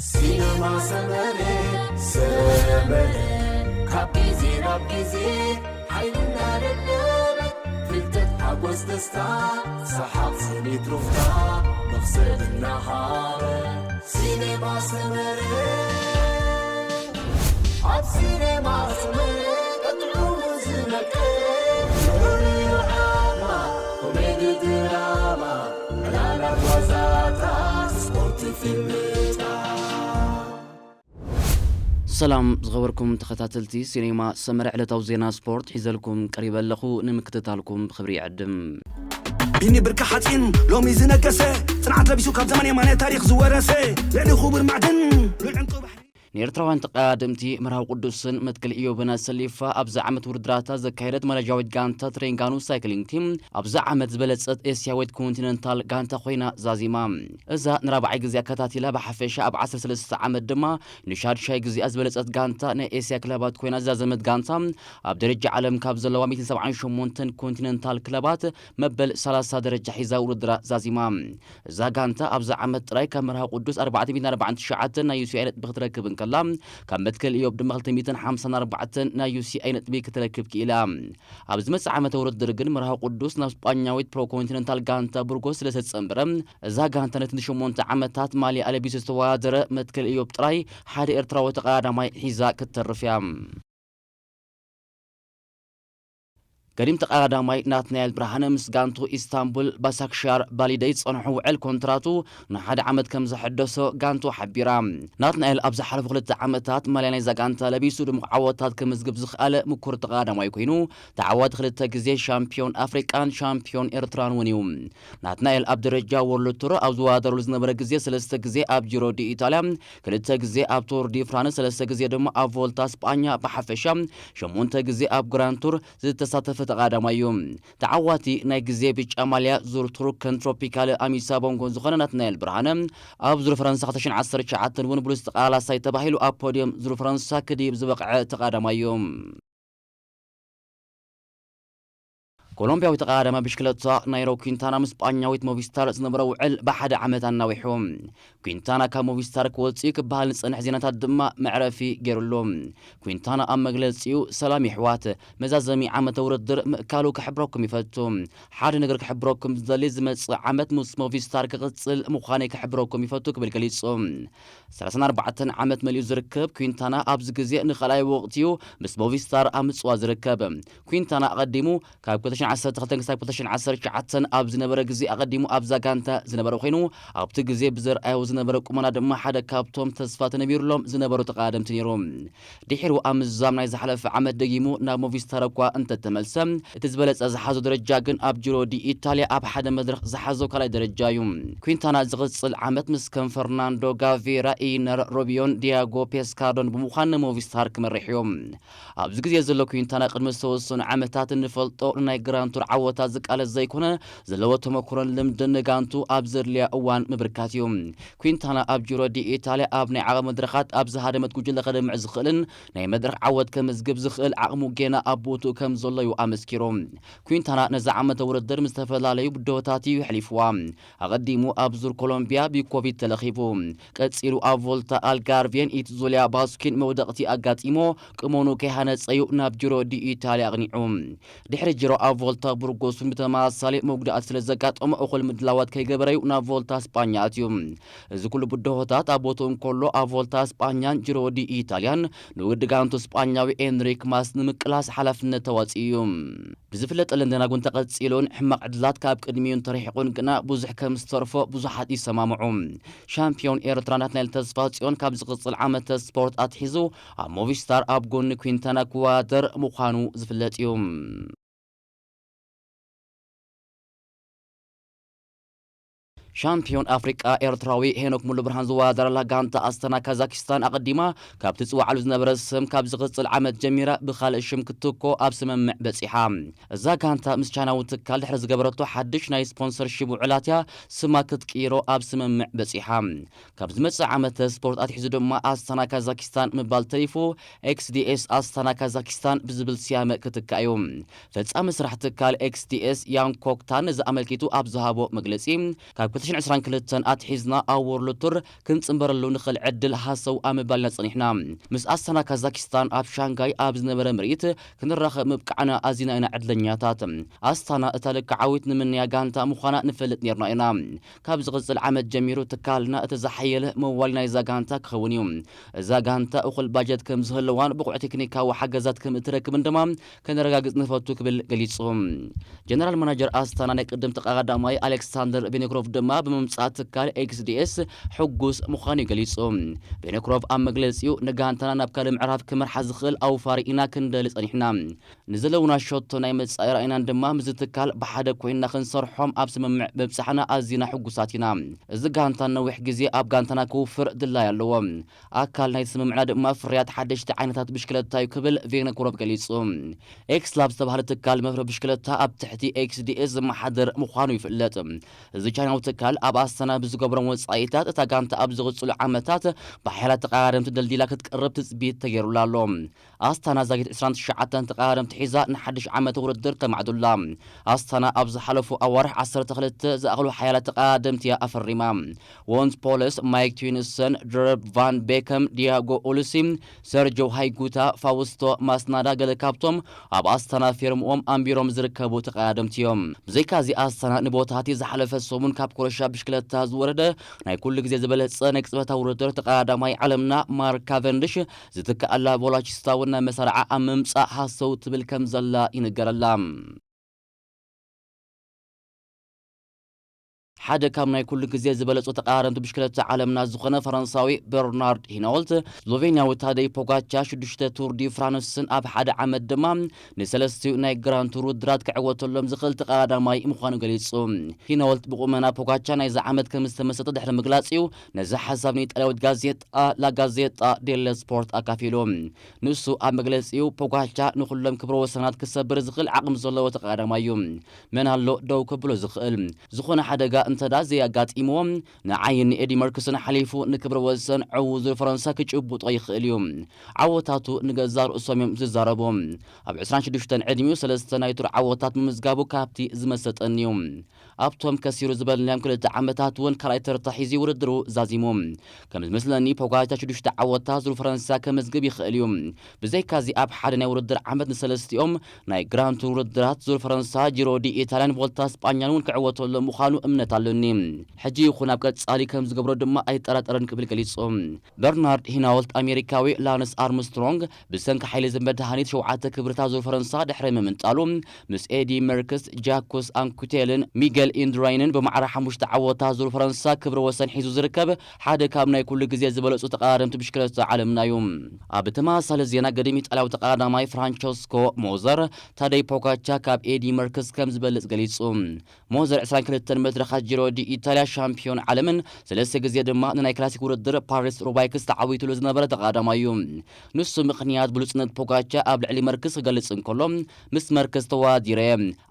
ሲነማ ሰመረ፣ ሰመረ፣ ካብ ግዜ ናብ ግዜ ሓይልና ደለበ፣ ፍልጠት ሓጎስ ደስታ፣ ሰሓቕ ስኒት ሩፍታ፣ መኽሰብ እናሃበ። ሲነማ ሰመረ፣ ኣብ ሲነማ ሰመረ፣ ቀጥዑ ዝመቀረ፣ ፍቕሪ ዓማ፣ ኮሜዲ ድራማ፣ ዕላላት ዋዛታት፣ ስፖርት ፊልምታት። ሰላም ዝኸበርኩም ተኸታተልቲ ሲኔማ ሰመረ፣ ዕለታዊ ዜና ስፖርት ሒዘልኩም ቀሪበ ኣለኹ። ንምክትታልኩም ብኽብሪ ይዕድም። ቢኒ ብርኪ ሓፂን ሎሚ ዝነገሰ፣ ፅንዓት ለቢሱ ካብ ዘመን የማነ ታሪኽ ዝወረሰ፣ ልዕሊ ክቡር ማዕድን ሉል ዕንቁ ባሕሪ። ንኤርትራውያን ተቐዳደምቲ መርሃዊ ቅዱስን መትከል ኢዮብን ኣሰሊፋ ኣብዚ ዓመት ውድድራታ ዘካየደት ማላዥያዊት ጋንታ ትሬንጋኑ ሳይክሊንግ ቲም ኣብዚ ዓመት ዝበለጸት ኤስያዊት ኮንቲነንታል ጋንታ ኮይና ዛዚማ። እዛ ንራብዓይ ግዜ ኣከታቲላ ብሓፈሻ ኣብ ዓሰርተ ሰለስተ ዓመት ድማ ንሻድሻይ ግዜኣ ዝበለጸት ጋንታ ናይ ኤስያ ክለባት ኮይና ዝዛዘመት ጋንታ ኣብ ደረጃ ዓለም ካብ ዘለዋ ሚእትን ሰብዓን ሸሞንተን ኮንቲነንታል ክለባት መበል ሰላሳ ደረጃ ሒዛ ውድድራ ዛዚማ። እዛ ጋንታ ኣብዚ ዓመት ጥራይ ካብ መርሃ ቅዱስ ኣርባዕተ ሚእትን ኣርባዓን ትሽዓተን ናይ ዩ ሲ ኣይ ነጥቢ ክትረክብ እንከላ፣ ካብ መትከል ኢዮብ ድማ ክልተ ሚእትን ሓምሳን ኣርባዕተን ናይ ዩ ሲ ኣይ ነጥቢ ክትረክብ ክኢላ። ኣብ ዝመጽእ ዓመተ ውድድር ግን መርሃ ቅዱስ ናብ ስጳኛዊት ፕሮ ኮንቲነንታል ጋንታ ቡርጎስ ስለ ዝተጸንበረ፣ እዛ ጋንታ ነቲ ንሸሞንተ ዓመታት ማልያ ኣለቢሱ ዝተወዳደረ መትከል ኢዮብ ጥራይ ሓደ ኤርትራዊ ተቐዳዳማይ ሒዛ ክትተርፍ እያ። ቀዲም ተቐዳዳማይ ናትናኤል ብርሃነ ምስ ጋንቱ ኢስታንቡል ባሳክሻር ባሊደይ ዝጸንሖ ውዕል ኮንትራቱ ንሓደ ዓመት ከም ዘሐደሶ ጋንቱ ሓቢራ። ናትናኤል ኣብ ዝሓለፉ ክልተ ዓመታት ማልያ ናይዛ ጋንታ ለቢሱ ድሙቕ ዓወታት ክምዝግብ ዝኽኣለ ምኩር ተቐዳዳማይ ኮይኑ፣ ተዓዋቲ ክልተ ግዜ ሻምፒዮን ኣፍሪቃን ሻምፒዮን ኤርትራን እውን እዩ። ናትናኤል ኣብ ደረጃ ወርልድ ቱር ኣብ ዝወዳደረሉ ዝነበረ ግዜ ሰለስተ ግዜ ኣብ ጂሮ ዲ ኢጣልያ፣ ክልተ ግዜ ኣብ ቱር ዲ ፍራንስ፣ ሰለስተ ግዜ ድማ ኣብ ቮልታ ስጳኛ፣ ብሓፈሻ ሸሞንተ ግዜ ኣብ ግራንድ ቱር ዝተሳተፈ ተቐዳዳማይ እዩ። ተዓዋቲ ናይ ግዜ ብጫ ማልያ ዙር ቱርክን ትሮፒካል ኣሚሳ ቦንጎን ዝኾነ ናትናኤል ብርሃነ፣ ኣብ ዙር ፈረንሳ ክልተ ሽሕን ዓሰርተ ትሽዓተን እውን ብሉጽ ተቓላሳይ ተባሂሉ ኣብ ፖድየም ዙር ፈረንሳ ክድይብ ዝበቕዐ ተቐዳዳማይ እዩ። ኮሎምቢያዊ ተቐዳዳማይ ብሽክለታ ናይሮ ኲንታና ምስ ስጳኛዊት ሞቪስታር ዝነበሮ ውዕል ብሓደ ዓመት ኣናዊሑ። ኲንታና ካብ ሞቪስታር ክወጽእ ክበሃል ዝጸንሕ ዜናታት ድማ መዕረፊ ገይሩሉ። ኲንታና ኣብ መግለጺኡ፣ "ሰላም የሕዋት፣ መዛዘሚ ዓመተ ውድድር ምእካሉ ክሕብረኩም ይፈቱ። ሓደ ነገር ክሕብረኩም ዝደሊ፣ ዝመጽእ ዓመት ምስ ሞቪስታር ክቕጽል ምዃነይ ክሕብረኩም ይፈቱ" ክብል ገሊጹ። ሰላሳን ኣርባዕተን ዓመት መሊኡ ዝርከብ ኲንታና ኣብዚ ግዜ ንኻልኣይ ወቕቲ'ዩ ምስ ሞቪስታር ኣብ ምጽዋር ዝርከብ። ኲንታና ኣቐዲሙ ካብ ክልተ ሽሕን ዓሰርተ ክልተን ክሳብ ክልተ ሽሕን ዓሰርተ ትሽዓተን ኣብ ዝነበረ ግዜ ኣቐዲሙ ኣብዛ ጋንታ ዝነበረ ኮይኑ፣ ኣብቲ ግዜ ብዘርኣዮ ዝነበረ ቁመና ድማ ሓደ ካብቶም ተስፋ ተነቢሩሎም ዝነበሩ ተቐዳደምቲ ነይሩ። ድሒሩ ኣብ ምዝዛም ናይ ዝሓለፈ ዓመት ደጊሙ ናብ ሞቪስታር እኳ እንተተመልሰ፣ እቲ ዝበለጸ ዝሓዞ ደረጃ ግን ኣብ ጂሮ ዲ ኢታልያ ኣብ ሓደ መድረኽ ዝሓዞ ካልኣይ ደረጃ እዩ። ኲንታና ዝቕጽል ዓመት ምስ ከም ፈርናንዶ ጋቬራ፣ ኢነር ሮቢዮን ዲያጎ ፔስካርዶን ብምዃን ንሞቪስታር ክመርሕ እዩ። ኣብዚ ግዜ ዘሎ ኲንታና ቅድሚ ዝተወሰኑ ዓመታት እንፈልጦ ንናይ ግራንድ ቱር ዓወታት ዝቃለስ ዘይኮነ፣ ዘለዎ ተመክሮን ልምድን ንጋንቱ ኣብ ዘድልያ እዋን ምብርካት እዩ። ኲንታና ኣብ ጂሮ ዲ ኢታልያ ኣብ ናይ ዓቐብ መድረኻት ኣብ ዝሃደመት ጉጅለ ከድምዕ ዝኽእልን ናይ መድረኽ ዓወት ከምዝግብ ዝኽእል ዓቕሙ ጌና ኣብ ቦትኡ ከም ዘሎ እዩ ኣመስኪሩ። ኲንታና ነዚ ዓመተ ውድድር ምስ ዝተፈላለዩ ብድሆታት እዩ የሕሊፍዋ። ኣቐዲሙ ኣብ ዙር ኮሎምቢያ ብኮቪድ ተለኺፉ። ቀጺሉ ኣብ ቮልታ ኣልጋርቬን ኢት ዙልያ ባስኪን መውደቕቲ ኣጋጢሞ ቅመኑ ከይሃነጸ እዩ ናብ ጂሮ ዲ ኢታልያ ኣቕኒዑ። ድሕሪ ጂሮ ኣብ ቮልታ ቡርጎስ እውን ብተመሳሳሊ መጉዳእቲ ስለ ዘጋጠሞ እኹል ምድላዋት ከይገበረ እዩ ናብ ቮልታ ስጳኛ ኣትዩ። እዚ ኩሉ ብድሆታት ኣብ ቦትኡ እንከሎ፣ ኣብ ቮልታ ስጳኛን ጂሮ ዲ ኢታልያን ንውዲ ጋንቱ ስጳኛዊ ኤንሪክ ማስ ንምቅላስ ሓላፍነት ተዋጺኡ እዩ። ብዝፍለጠለን ደናጉን ተቐጺሉን ሕማቕ ዕድላት ካብ ቅድሚኡ እንተርሒቑን ግና ብዙሕ ከም ዝተርፎ ብዙሓት ይሰማምዑ። ሻምፒዮን ኤርትራ ናትናኤል ተስፋጽዮን ካብ ዝቕጽል ዓመተ ስፖርት ኣትሒዙ ኣብ ሞቪስታር ኣብ ጎኒ ኲንታና ክወዳደር ምዃኑ ዝፍለጥ እዩ። ሻምፒዮን ኣፍሪቃ ኤርትራዊ ሄኖክ ሙሉ ብርሃን ዝወዳደረላ ጋንታ ኣስተና ካዛኪስታን ኣቐዲማ ካብ ትጽዋዓሉ ዝነበረ ስም ካብ ዝቕጽል ዓመት ጀሚራ ብኻልእ ሽም ክትትኮ ኣብ ስምምዕ በጺሓ። እዛ ጋንታ ምስ ቻይናዊ ትካል ድሕሪ ዝገበረቶ ሓድሽ ናይ ስፖንሰርሺፕ ውዕላት እያ ስማ ክትቅይሮ ኣብ ስምምዕ በጺሓ። ካብ ዝመጽእ ዓመተ ስፖርት ኣትሒዙ ድማ ኣስታና ካዛኪስታን ምባል ተሪፉ፣ ኤክስዲኤስ ኣስታና ካዛኪስታን ብዝብል ስያመ ክትካእ እዩ። ፈጻሚ ስራሕ ትካል ኤክስዲኤስ ያንግ ኮክታን ነዚ ኣመልኪቱ ኣብ ዝሃቦ መግለጺ፣ ካብ ክልተ ዕስራን ክልተን ኣትሒዝና ኣብ ወርልድ ቱር ክንጽንበረሉ ንኽእል ዕድል ሃሰው ኣብ ምባል ኢና ጸኒሕና። ምስ ኣስታና ካዛኪስታን ኣብ ሻንጋይ ኣብ ዝነበረ ምርኢት ክንራኸብ ምብቃዕና ኣዚና ኢና ዕድለኛታት። ኣስታና እታ ልክዓዊት ንምንያ ጋንታ ምዃና ንፈልጥ ኔርና ኢና። ካብ ዝቕጽል ዓመት ጀሚሩ ትካልና እቲ ዝሓየለ መዋሊ ናይዛ ጋንታ ክኸውን እዩ። እዛ ጋንታ እኹል ባጀት ከም ዝህልዋን ብቑዕ ቴክኒካዊ ሓገዛት ከም እትረክብን ድማ ከነረጋግጽ ንፈቱ ክብል ገሊጹ። ጀነራል ማናጀር ኣስታና ናይ ቅድም ተቐዳማይ ኣሌክሳንደር ቬኔክሮቭ ድማ ብምምጻእ ትካል ኤክስዲኤስ ሕጉስ ምዃኑ እዩ ገሊጹ። ቬኔክሮቭ ኣብ መግለጺኡ ንጋንታና ናብ ካልእ ምዕራፍ ክመርሓ ዝኽእል ኣውፋሪ ኢና ክንደሊ ጸኒሕና። ንዘለውና ሸቶ ናይ መጻኢ ራእይናን ድማ ምስዚ ትካል ብሓደ ኮይንና ክንሰርሖም ኣብ ስምምዕ ምብጻሕና ኣዚና ሕጉሳት ኢና። እዚ ጋንታ ነዊሕ ግዜ ኣብ ጋንታና ክውፍር ድላይ ኣለዎ። ኣካል ናይቲ ስምምዕና ድማ ፍርያት ሓደሽቲ ዓይነታት ብሽክለታ እዩ ክብል ቬነኮሮቭ ገሊጹ። ኤክስ ላብ ዝተባህለ ትካል መፍረ ብሽክለታ ኣብ ትሕቲ ኤክስዲኤስ ዝመሓደር ምዃኑ ይፍለጥ። እዚ ቻይናዊ ትካል ኣብ ኣስታና ብዝገብሮም ወጻኢታት እታ ጋንታ ኣብ ዝቕጽሉ ዓመታት ብሓያላት ተቐዳደምቲ ደልዲላ ክትቀርብ ትጽቢት ተገይሩላ ኣሎ። ኣስታና ዛጊት ዕስራን ትሽዓተን ተቐዳደምቲ ሒዛ ንሓድሽ ዓመት ውድድር ተማዕዱላ። ኣስታና ኣብ ዝሓለፉ ኣዋርሕ ዓሰርተ ክልተ ዝኣኽሉ ሓያላት ተቐዳደምቲ እያ ኣፈሪማ። ዎንስ ፖለስ፣ ማይክ ቱዊንሰን፣ ድረብ ቫን ቤከም፣ ዲያጎ ኦሉሲ፣ ሰርጆ ሃይጉታ፣ ፋውስቶ ማስናዳ ገለ ካብቶም ኣብ ኣስታና ፌርምኦም ኣንቢሮም ዝርከቡ ተቐዳደምቲ እዮም። ብዘይካዚ ኣስታና ንቦታቲ ዝሓለፈ ሰሙን ካብ ኮረሻ ብሽክለታ ዝወረደ ናይ ኩሉ ግዜ ዝበለጸ ናይ ቅጽበታዊ ውድድር ተቐዳዳማይ ዓለምና ማርክ ካቨንድሽ ዝትክኣላ ቮላቺስታ እውን ናብ መሳርዓ ኣብ ምምጻእ ሃሰው ትብል ከም ዘላ ይንገረላ። ሓደ ካብ ናይ ኩሉ ግዜ ዝበለጹ ተቐዳደምቲ ብሽክለታ ዓለምና ዝኾነ ፈረንሳዊ በርናርድ ሂናውልት፣ ስሎቬንያዊ ታደይ ፖጋቻ ሽዱሽተ ቱር ዲ ፍራንስን ኣብ ሓደ ዓመት ድማ ንሰለስቲኡ ናይ ግራንድ ቱር ውድድራት ክዕወተሎም ዝኽእል ተቐዳዳማይ ምዃኑ ገሊጹ። ሂናውልት ብቁመና ፖጋቻ ናይዚ ዓመት ከም ዝተመሰጠ ድሕሪ ምግላጽ እዩ ነዚ ሓሳብ ንኢጣልያዊት ጋዜጣ ላ ጋዜጣ ዴለ ስፖርት ኣካፊሉ። ንሱ ኣብ መግለጺኡ ፖጋቻ ንኹሎም ክብረ ወሰናት ክሰብር ዝኽእል ዓቕሚ ዘለዎ ተቐዳዳማይ እዩ። መን ኣሎ ደው ከብሎ ዝኽእል? ዝኾነ ሓደጋ እንተዳ ዘየጋጢምዎ፣ ንዓይን ንኤዲ መርክስን ሓሊፉ ንክብረ ወሰን ዕዉር ዙር ፈረንሳ ክጭብጦ ይኽእል እዩ። ዓወታቱ ንገዛእ ርእሶም እዮም ዝዛረቡ። ኣብ ዕስራን ሽዱሽተን ዕድሚኡ ሰለስተ ናይ ቱር ዓወታት ምምዝጋቡ ካብቲ ዝመሰጠኒ እዩ። ኣብቶም ከሲሩ ዝበልናዮም ክልተ ዓመታት እውን ካልኣይ ተርታ ሒዙ ውድድሩ ዛዚሙ። ከም ዝመስለኒ ፖጋቻ ሽዱሽተ ዓወታት ዙር ፈረንሳ ከመዝግብ ይኽእል እዩ። ብዘይካዚ ኣብ ሓደ ናይ ውድድር ዓመት ንሰለስቲኦም ናይ ግራንድ ቱር ውድድራት ዙር ፈረንሳ፣ ጂሮ ዲ ኢታልያን ቮልታ ስጳኛን እውን ክዕወተሎም ምዃኑ እምነት ኣለኒ። ሕጂ ይኹን ኣብ ቀጻሊ ከም ዝገብሮ ድማ ኣይጠራጠርን ክብል ገሊጹ። በርናርድ ሂናውልት ኣሜሪካዊ ላንስ ኣርምስትሮንግ ብሰንኪ ሓይሊ መድሃኒት ሸውዓተ ክብርታት ዙር ፈረንሳ ድሕሪ ምምንጣሉ ምስ ኤዲ መርክስ፣ ጃኩስ ኣንኩቴልን ሚገል ኢንድራይንን ብማዕረ ሓሙሽተ ዓወታት ዙር ፈረንሳ ክብረ ወሰን ሒዙ ዝርከብ ሓደ ካብ ናይ ኩሉ ግዜ ዝበለጹ ተቐዳደምቲ ብሽክለታ ዓለምና እዩ። ኣብ ተመሳሳሊ ዜና ገዲም ኢጣልያዊ ተቐዳዳማይ ፍራንቸስኮ ሞዘር ታደይ ፖጋቻ ካብ ኤዲ መርክስ ከም ዝበልጽ ገሊጹ። ሞዘር ዕስራን ክልተን መድረኻት ጂሮ ዲ ኢታልያ ሻምፒዮን ዓለምን ሰለስተ ግዜ ድማ ንናይ ክላሲክ ውድድር ፓሪስ ሩባይክስ ተዓዊትሉ ዝነበረ ተቐዳዳማይ እዩ። ንሱ ምኽንያት ብሉጽነት ፖጋቻ ኣብ ልዕሊ መርክስ ክገልጽ እንከሎ፣ ምስ መርክስ ተወዳዲረ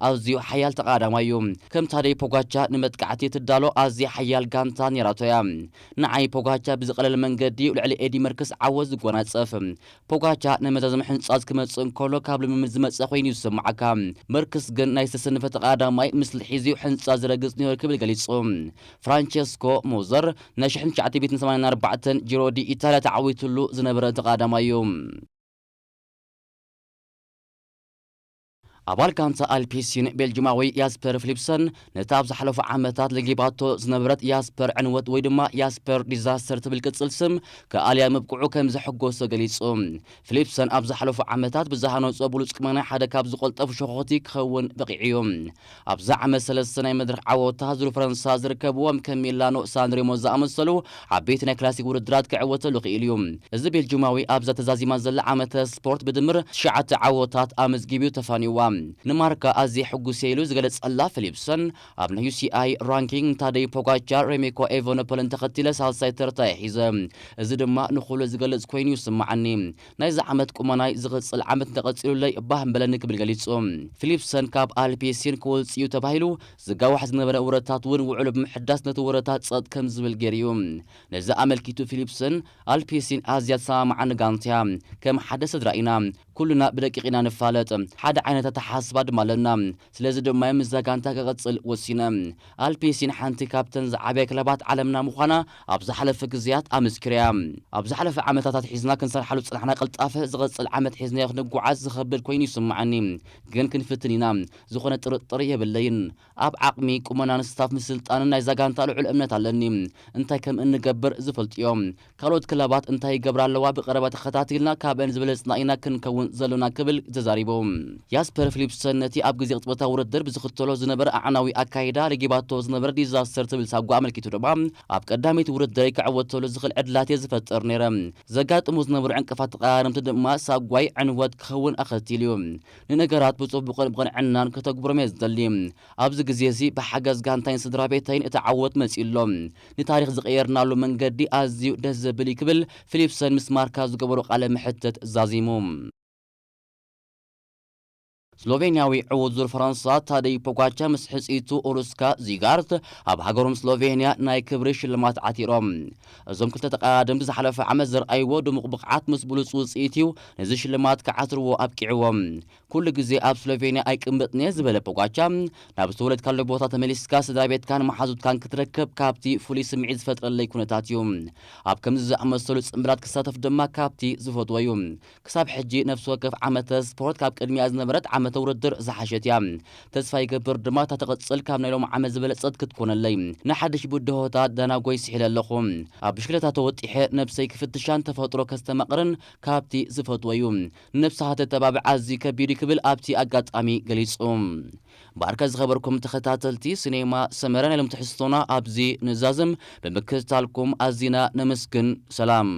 ኣዝዩ ሓያል ተቐዳዳማይ እዩ። ከም ታደይ ፖጋቻ ንመጥቃዕቲ ትዳሎ ኣዝያ ሓያል ጋንታ ኔራቶ እያ። ንዓይ ፖጋቻ ብዝቐለለ መንገዲ እዩ ልዕሊ ኤዲ መርክስ ዓወት ዝጎናጸፍ። ፖጋቻ ንመዛዘሚ ሕንጻዝ ክመጽእ እንከሎ ካብ ልምምድ ዝመጸ ኮይኑ እዩ ዝስምዓካ። መርክስ ግን ናይ ዝተሰነፈ ተቐዳዳማይ ምስሊ ሒዙ እዩ ሕንጻዝ ዝረግጽ ነይሩ ክብል ገሊጹ። ፍራንቸስኮ ሞዘር ናይ ሽሕን ትሽዓተ ሚእትን ሰማንያን ኣርባዕተን ጂሮ ዲ ኢታልያ ተዓዊትሉ ዝነበረ ተቐዳዳማይ እዩ። ኣባል ጋንታ ኣልፒሲን ቤልጂማዊ ያስፐር ፊሊፕሰን ነታ ኣብ ዝሓለፉ ዓመታት ለጊባቶ ዝነበረት ያስፐር ዕንወት ወይ ድማ ያስፐር ዲዛስተር ትብል ቅጽል ስም ክኣልያ ምብቅዑ ከም ዘሐጎሶ ገሊጹ። ፊሊፕሰን ኣብ ዝሓለፉ ዓመታት ብዝሃነጾ ብሉጽ ቁመና ሓደ ካብ ዝቐልጠፉ ሸኾኽቲ ክኸውን በቒዑ እዩ። ኣብዚ ዓመት ሰለስተ ናይ መድረኽ ዓወታት ዙር ፈረንሳ ዝርከብዎም ከም ሚላኖ ሳንሬሞ ዝኣመሰሉ ዓበይቲ ናይ ክላሲክ ውድድራት ክዕወተሉ ክኢሉ እዩ። እዚ ቤልጂማዊ ኣብዛ ተዛዚማ ዘላ ዓመተ ስፖርት ብድምር ትሽዓተ ዓወታት ኣመዝጊቡ ተፋንይዋ። ንማርካ ኣዝየ ሕጉስ እየ ኢሉ ዝገለጸላ ፊሊፕሰን ኣብ ናይ ዩ ሲ ኣይ ራንኪንግ ታደይ ፖጋቻ፣ ሬሚኮ ኤቨኖፖልን ተኸቲለ ሳልሳይ ተርታ እየ ሒዘ። እዚ ድማ ንኹሉ ዝገልጽ ኮይኑ ይስምዓኒ። ናይዚ ዓመት ቁመናይ ዝቕጽል ዓመት እንተቐጺሉለይ ባህ ምበለኒ ክብል ገሊጹ። ፊሊፕሰን ካብ ኣልፒሲን ክወጽእ እዩ ተባሂሉ ዝጋዋሕ ዝነበረ ወረታት እውን ውዕሉ ብምሕዳስ ነቲ ወረታት ጸጥ ከም ዝብል ገይሩ እዩ። ነዚ ኣመልኪቱ ፊሊፕሰን ኣልፒሲን ኣዝያ ተሰማማዓኒ ጋንታ እያ። ከም ሓደ ስድራ ኢና። ኩልና ብደቂቕ ኢና ንፋለጥ። ሓደ ዓይነት ሓስባ ድማ ኣለና። ስለዚ ድማ ምስዛ ጋንታ ክቕጽል ወሲነ። ኣልፒሲን ሓንቲ ካብተን ዝዓበያ ክለባት ዓለምና ምዃና ኣብ ዝሓለፈ ግዜያት ኣመስኪርያ። ኣብ ዝሓለፈ ዓመታት ሒዝና ክንሰርሓሉ ዝጸናሕና ቅልጣፈ ዝቕጽል ዓመት ሒዝናዮ ክንጓዓዝ ዝኸብድ ኮይኑ ይስምዓኒ፣ ግን ክንፍትን ኢና። ዝኾነ ጥርጥር የብለይን። ኣብ ዓቕሚ፣ ቁመናን ስታፍ ምስልጣንን ናይዛ ጋንታ ልዑል እምነት ኣለኒ። እንታይ ከም እንገብር ዝፈልጡ እዮም። ካልኦት ክለባት እንታይ ይገብራ ኣለዋ ብቐረባ ተኸታቲልና ካብአን ዝበለጽና ኢና ክንከውን ዘሎና ክብል ተዛሪቡ። ያስፐር ፊሊፕሰን ነቲ ኣብ ግዜ ቅጽበታዊ ውድድር ብዝኽተሎ ዝነበረ ኣዕናዊ ኣካይዳ ለጊባቶ ዝነበረ ዲዛስተር ትብል ሳጓ ኣመልኪቱ ድማ ኣብ ቀዳመይቲ ውድድረይ ክዕወተሉ ዝኽእል ዕድላት እየ ዝፈጥር ነይረ። ዘጋጥሙ ዝነበሩ ዕንቅፋት ተቐራረምቲ ድማ ሳጓይ ዕንወት ክኸውን ኣኸቲሉ እዩ። ንነገራት ብጽቡቕን ብቕንዕናን ከተግብሮም እየ ዝደሊ። ኣብዚ ግዜ እዚ ብሓገዝ ጋንታይን ስድራ ቤተይን እቲ ዓወት መጺኡ ኣሎ። ንታሪኽ ዝቐየርናሉ መንገዲ ኣዝዩ ደስ ዘብል እዩ ክብል ፊሊፕሰን ምስ ማርካ ዝገበሮ ቃለ መሕትት ዛዚሙ። ስሎቬንያዊ ዕዉት ዙር ፈረንሳ ታደይ ፖጋቻ ምስ ሕጽይቱ ኦሉስካ ዚጋርት ኣብ ሃገሮም ስሎቬንያ ናይ ክብሪ ሽልማት ዓቲሮም። እዞም ክልተ ተቐዳደምቲ ዝሓለፈ ዓመት ዘርኣይዎ ድሙቕ ብቕዓት ምስ ብሉጽ ውጽኢት እዩ ነዚ ሽልማት ክዓትርዎ ኣብቂዕዎም። ኩሉ ግዜ ኣብ ስሎቬንያ ኣይቅመጥን እየ ዝበለ ፖጋቻ፣ ናብ ዝተወለድካሉ ቦታ ተመሊስካ ስድራ ቤትካን መሓዙትካን ክትረክብ ካብቲ ፍሉይ ስምዒት ዝፈጥረለይ ኩነታት እዩ። ኣብ ከምዚ ዝኣመሰሉ ጽምብላት ክሳተፍ ድማ ካብቲ ዝፈትዎ እዩ። ክሳብ ሕጂ ነፍሲ ወከፍ ዓመተ ስፖርት ካብ ቅድሚኣ ዝነበረት ዓመተ ውድድር ዝሓሸት እያ። ተስፋ ይገብር ድማ እታ ትቕጽል ካብ ናይ ሎም ዓመት ዝበለጸት ክትኮነለይ። ንሓድሽ ብድሆታት ዳናጎይ ስሒለ ኣለኹ። ኣብ ብሽክለታ ተወጢሐ ነብሰይ ክፍትሻን ተፈጥሮ ከስተማቕርን ካብቲ ዝፈትዎ እዩ። ንነብስኻ ተተባብዕ ኣዝዩ ከቢድ እዩ ክብል ኣብቲ ኣጋጣሚ ገሊጹ። ባርከ ዝኸበርኩም ተኸታተልቲ ሲኔማ ሰመረ ናይ ሎም ትሕዝቶና ኣብዚ ንዛዝም። ብምክትታልኩም ኣዚና ነመስግን። ሰላም።